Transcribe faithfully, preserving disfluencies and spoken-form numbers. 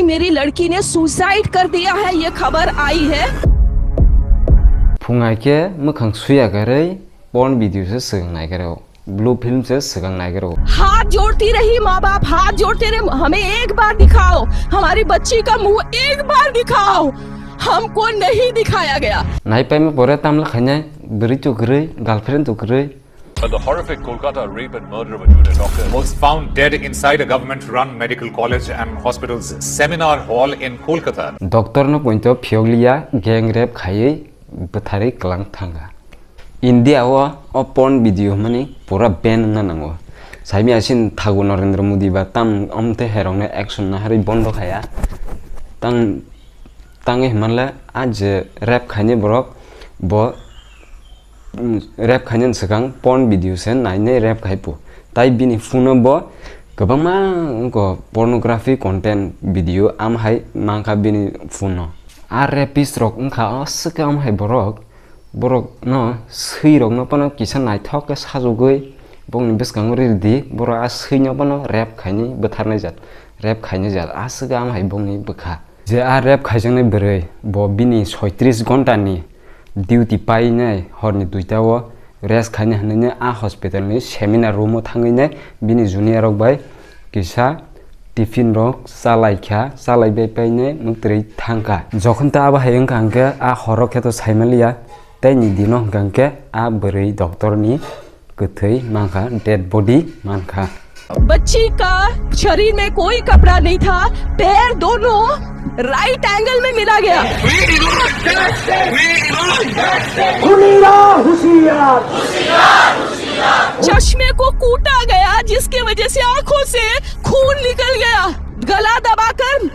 मेरी लड़की ने सुसाइड कर दिया है, ये खबर आई है। Phung hai khe mwkhang suya karwi porn video se swkang nai khe rw, blue film se swkang nai khe rw. हाथ जोड़ती रही माँ बाप, हाथ जोड़ते रहे, हमें एक बार दिखाओ, हमारी बच्ची का मुंह एक बार दिखाओ, हमको नहीं दिखाया गया। Nai paima pore tamla khainai, bwrwi tu kwrwi, girlfriend tu kwrwi. But the horrific Kolkata rape and murder of a junior doctor was found dead inside a government-run medical college and hospital's seminar hall in Kolkata. Doctor no pointo phiyokliya, gang rape khaiwi bwtharwi kwlang thangkha. India o, o porn video hwnmani pura ban wngna nango. Saimya sin thago Narendra Modi ba tam omte herokno action naharwi bondo khaya. Tang, tangwi hwnmanle a je rape khaini borok bo, mm, rape khainani swkang porn video se nainai rape khai pu. Tai bini phone o bo kwbangma wngkha pornography content video amhai mankha bini phone o. A rapist rok wngkha o swkang amhai borok. Borok no swi rok no phano kisa naithok khe sajagwi bokni bwskango ridi, borok a swi no phano rape khaini bwtharnai jat, rape khainai jat, aswk ang hai bokni bwkha. Je a rape khaijaknai bwrwi, bo bini soitris ghonta ni duty painai horni duita o rest khaini hwnwi a hospital ni seminar room o thangwi nai bini junior rok bai kisa tiffin rok chalaikha, chalaibai paine mwktwi thangkha. Jokhon ta abo hai wngkha hwnkhe a horo khe to saimaliya, tei ni dino hwnkha hwnkhe a bwrwi doctor ni kwthwi mankha, dead body mankha. बच्ची का शरीर में कोई कपड़ा नहीं था, पैर दोनों राइट एंगल में मिला गया। चश्मे को कूटा गया, जिसकी वजह से आंखों से खून निकल गया। गला दबाकर